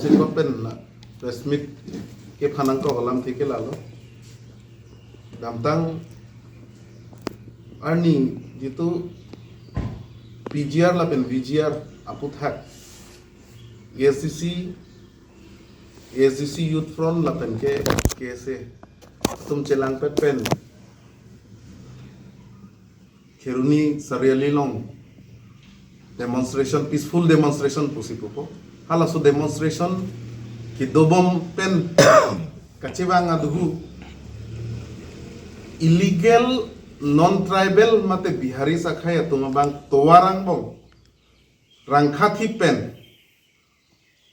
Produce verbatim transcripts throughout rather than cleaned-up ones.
Sikot pen na press meet kephan nangkok alamthe ke lalo. Damtang arni jitu P G R lapen V G R aputhak A S D C, A S D C Youth Front lapen ke K S A atum chelangpet pen Kheroni Chariali along demonstration, peaceful demonstration pusi pupo. Halaso demonstration kedobom pen kachevang aduhu illegal non-tribal mate Bihari akhei atum abang tovar angbong rangkhathi pen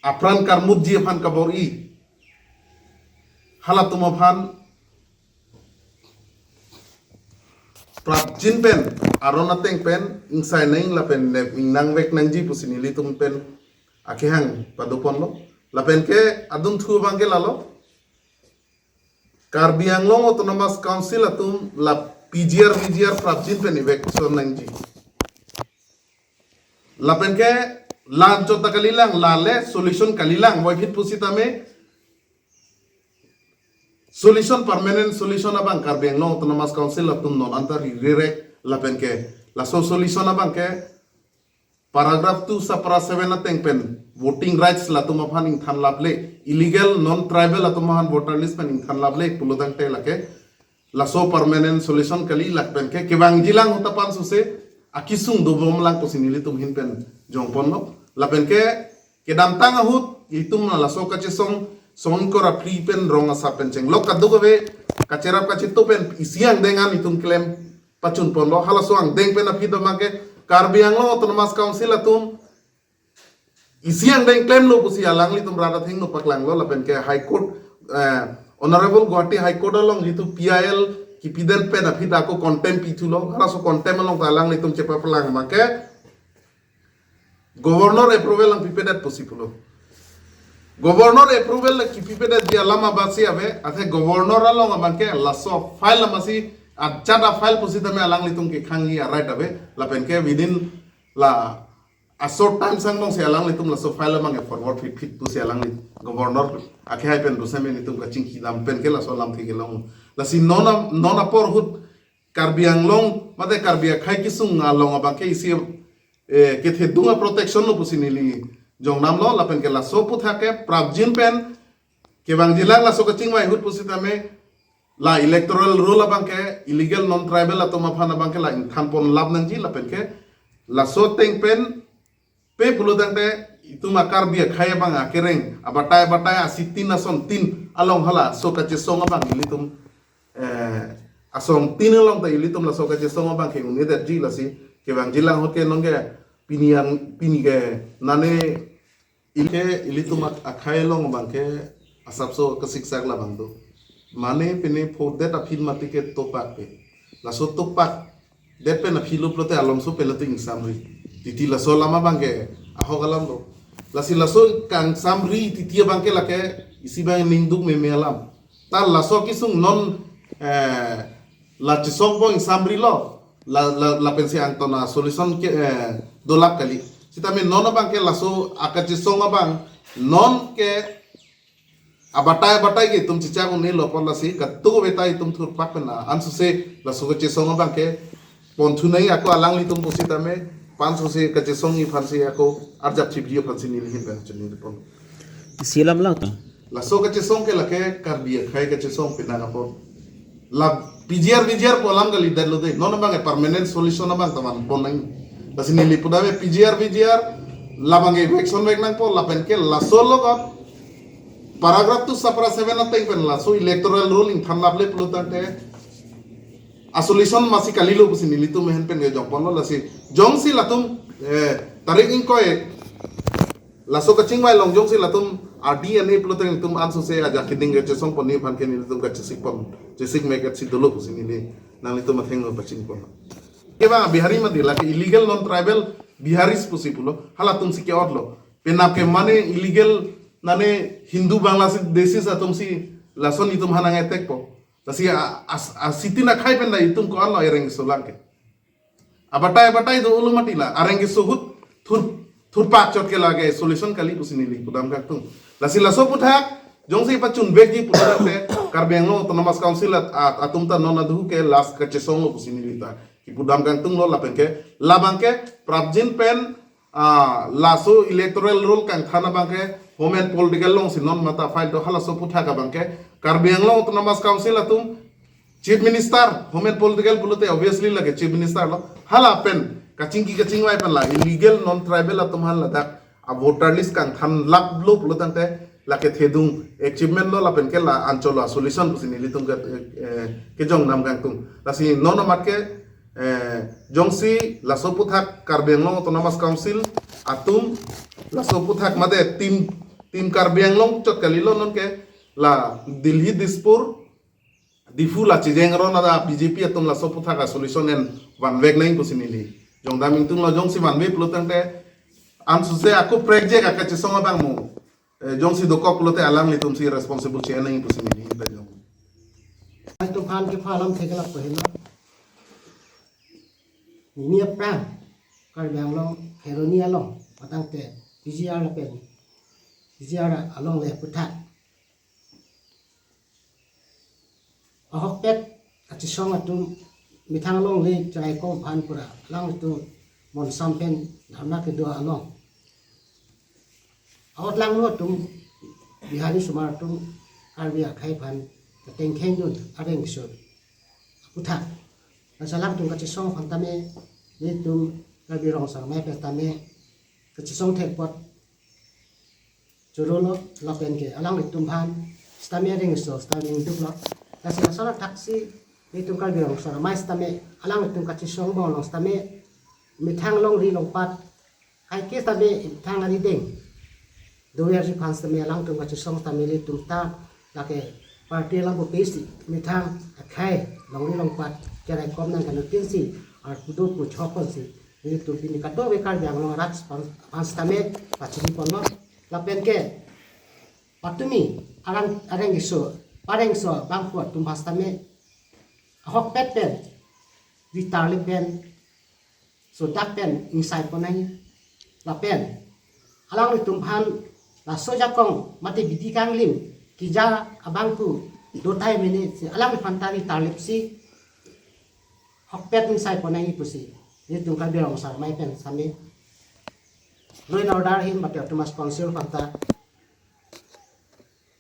apran karmutji aphan kabor-i. Halatum aphan prapjin pen, aron ateng pen ingsai nang lapen ne ingnangvek nangji pusi nelitum pen akehang padoponlo. Lapen ke adungthu abang ke lalo, Karbi Anglong Autonomous Council atum la P G R V G R prapjin pen eviction nangji. Lapen ke la anchot ta kalilang, la le solution kalilang, why phit pusitame solution, permanent solution abang Karbi Anglong Autonomous Council atum non anta rirerek. Lapen ke laso solution abang ke paragraph two subpara seven ateng pen voting rights latum aphan ingthan laple, illegal non-tribal atum aphan voter list pen ingthan laple pulotangte lake laso permanent solution kali. Lapen ke kevangjilang ahut aphan suse akesung dobomlang pusi nelitum ahin pen jongponlo. Lapen ke kedamtang ahut itum laso kachesong song ingkoi ra phli pen rong asap pen chenglok kadokave kacherap kacheto pen isi angdeng an itum klem pachunponlo. Halaso angdeng pen aphi domang ke Karbi Anglong Autonomous Council atum isi angdeng klemlo pusi alanglitum rat athengno paklanglo. Lapen ke High Court, eh, Honorable Guwahati High Court along jitu P I L kipidet pen aphi ta ako contempt pithulo. Halaso contempt along ta alanglitum chepaplang abang ke Governor approval nangpipedet pusi pulo. Governor approval nangpipedetji alam abang si ave, athe Governor along abang ke laso file amatsi ajat a-file pusitame alanglitum kekhangji a-right ave. Lapen ke within la a-short time angbong si alanglitum laso file abang ke forward phit phit pusi alangli Governor akhei pen duseme nelitum kachingki dam pen ke laso alamthe kelong. Lasi non a-, non apor ahut Karbi Anglong mate Karbi akhei kesung along abang ke isi, eh, kethedung a-protection lo pusi neli jongdamlo. Lapen ke laso aputhak ke prapjin pen kevangjilang laso kachingvai ahut pusitame la electoral roll abang ke illegal non-tribal atum aphan abang ke la ingthanpon lap nangji. Lapen ke laso ateng pen pe pulotangte itum a-Karbi akhei abang akereng abatai abatai asitin asontin along halaso kachesong abang ilitum, eh, asontin along ta ilitum laso kachesong abang ke un-edetji. Lasi kevangjilang ahut ke nonke pini an, pini ke nane ili ke ilitum ak-, akhei along abang ke asapso kasiksak labang do. Mane pine phodet aphi mati ke topak pe. Laso topak det pen aphi lo pulote alomso pen lo tu ingsamri. Titi laso alam abang ke ahok alam lo. Lasi laso kangsamri titi abang ke lake isi abang ningduk meme alam. Ta laso kesung non, eh, la chesong abang ingsamrilo. La, la, lapensi angton a-solution ke, eh, dolap kali. Sitame non abang ke laso akachesong abang non ke abatai abatai ke itum chichak un-elo apot lasi kadokave ta itum thurpak pen a-ansose laso kachesong abang ke ponthu nai ako alanglitum pusitame pansose kachesongji aphansi ako arjap chipji aphansi neli ahin pen chinipon. Isi alam lang ta. Laso kachesong ke lake Karbi akhei kachesong penang apot. La P G R V G R pu alam kalidetlo de. Non abang ke permanent solution abang ta vanpon nang. Lasi neli pudave P G R V G R labang ke eviction vek nangpo lapen ke laso logot paragraph two subpara seven ateng pen laso electoral roll ingthan laple pulotangte a-solution amatsi kalilo pusi nelitum ahin pen ke jongponlo. Lasi jongsi latum, eh, tarik ingkoi laso kachingvai along jongsi latum R D N A pulote nelitum ansose ajak keding kachesongponji aphan ke nelitum kachesikpon, chesik meket si dolo pusi neli nanglitum athengno pachingpon. Kevang Bihari mati lake illegal non-tribal Biharis pusi pulo, halatumsi ke-otlo. Penap ke mane illegal nane Hindu Bangladeshi atumsi lason itum aphan nang-attack po. Lasi a, a, asitin akhei pen ta itum ko-anlo ereng keso lang ke. Abatai abatai do ulo mati la. Areng keso ahut thur, thurpak chot ke lake solution kali pusi neli pudam kangtung. Lasi laso aputhak jongsi pachunvekji pulo tangte Karbi Anglong Autonomous Council at, at, atum ta non aduhu ke last kachesong lo pusi neli ta kipudam kangtung lo. Lapen ke labang ke prapjin pen, ah, laso electoral roll kangthan abang ke Home and Political alongsi non mata file do. Halaso aputhak abang ke Karbi Anglong Autonomous Council atum Chief Minister, Home and Political pulote obviously lake Chief Minister lo. Hala pen kachingki kachingvai pen la illegal non tribal atum aphan ladak a voter list kangthan lap lo pulo tangte lake thedung achievement lo, lapen ke la anchot lo solution pusi nelitum ke, eh, kejong nam kangtung. Lasi non amat ke, eh, jongsi laso aputhak Karbi Anglong Autonomous Council atum laso aputhak mate team, team Karbi Anglong chot kalilo, non ke la Delhi, Dispur, Diphu la chejeng aron ada B J P atum laso aputhak a solution en vanvek nangji pusi neli jongdam ingtung lo. Jongsi vanve pulo tangte ansose ako prekjek akachesong abang mo, eh, jongsi dokok pulote alanglitumsi responsible che-en nangji pusi neli ta jong. Atum aphan kepha alam theklap ko helo. Nini aphrang Karbi Anglong Kheroni along patangte P G R lapen P G R alongle aputhak ahokpet kachesong atum methang alongle cheraikom aphan pura alangtum monsam pen dharna kedo along, ahut langno atum Bihari osomar atum Karbi akhei aphan ketengkheng dun areng sur aputhak. Lasi alangtum kachesong aphan tame, nelitum Karbi Rong Asar Amei pen tame kachesong thek apot choro lo, lapen ke alanglitum aphan sitame ring so sitame ning duk lo. Lasi lason athaksi nelitum Karbi Rong Asar Amei sitame alanglitum kachesong bong along sitame methang longri longpat kaike sitame methang arideng dover si aphan sitame alangtum kachesong sitame nelitum ta lake party alam pupe si methang akhei longri longpat cheraikom nang kanutin si arpu do pu chokon si nelitum pini kadokave Karbi Anglong arat aphan, aphan sitame pachini ponlo. Lapen ke patumi arang areng iso pareng so bangphu atum aphan sitame ahokpet pen ritarlip pen sodak pen ingsai pon nangji. Lapen alanglitum aphan laso ajakong mate bidi kanglim keja abangphu dotai mene si alangliphan ta ritarlip si ahokpet ingsai pon nangji pusi nelitum Karbi Rong Asar Amei pen sitame law and order ahin mate Autonomous Council aphan ta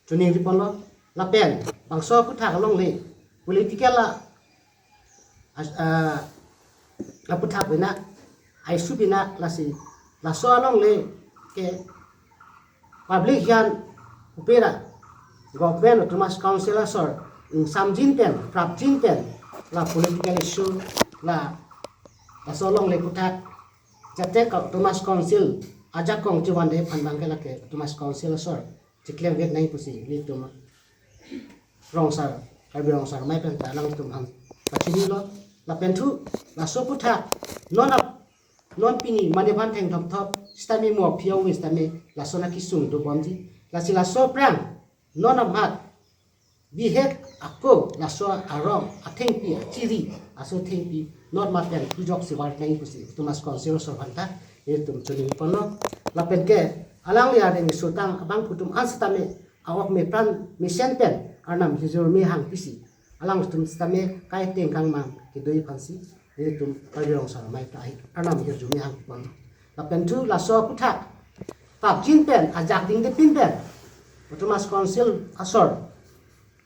choningri ponlo. Lapen bangso aputhak alongle political a, a, aputhak bina, a issue bina, lasi laso alongle ke public hian upera government Autonomous Council asor ingsamjin pen prapjin pen la political issue la laso alongle aputhak jate ka Autonomous Council ajakong chevande aphan abang ke lake Autonomous Council asor chiklem vek nangji pusi nelitum Rong Asar, Karbi Rong Asar Amei pen ta alangtum aphan pachini lo. Lapen thu laso aputhak non ap non pini mane aphan thengthom thop sitame mo phiong sitame lason akesung dobomji. Lasi laso aphrang non amat bihek ako laso arong athengpi achiri aso thengpi non maten pujok si var nangji pusi Autonomous Council asor aphan ta nelitum choningri ponlo. Lapen ke alangli areng iso tang abangphu atum an sitame awok me pran mesen pen Arnam hirjume hang pisi alangtum sitame kaiteng kangmang kedoji aphansi nelitum Karbi Rong Asar Amei ta Arnam hirjume hang ponlo. Lapen thu laso aputhak prapjin pen ajak dingde pin pen Autonomous Council asor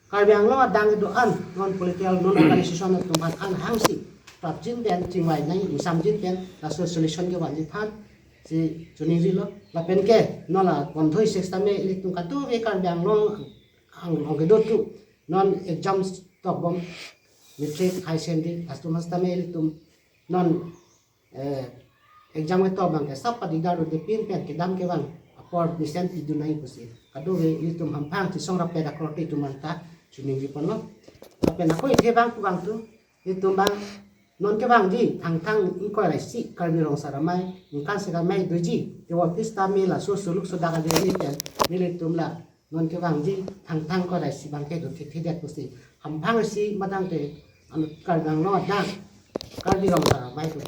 Karbi Anglong adang kedo-an non political non organization atum aphan an hangsi prapjin pen chingvai nangji ingsamjin pen laso solution kevanji aphan si choningrilo. Lapen ke non la bondhoi sek sitame ilitum kadokave Karbi Anglong ang ong kedo tu non exam tokbom matric high secondary atum sitame ilitum non eh, exam ketok abang ke sap padigdar dode pin pen kedam kevang apor mesen pidun nangji pusi kadokave ilitum hamphang chesong rapet akorte atum anta choningri ponlo. Lapen ako ithe abang pu abang tu ilitum abang non kevangji Thangthang ingkoi ra isi Karbi Rong Asar Amei ningkan sek amei doji, tevo pista me laso suluk sodak ave ni pen nelitum la non kevangji Thangthang ingkoi ra isi abang ke do thekthedet pusi hamphang isi matang te anu Karbi Anglong adang Karbi Rong Asar Amei atum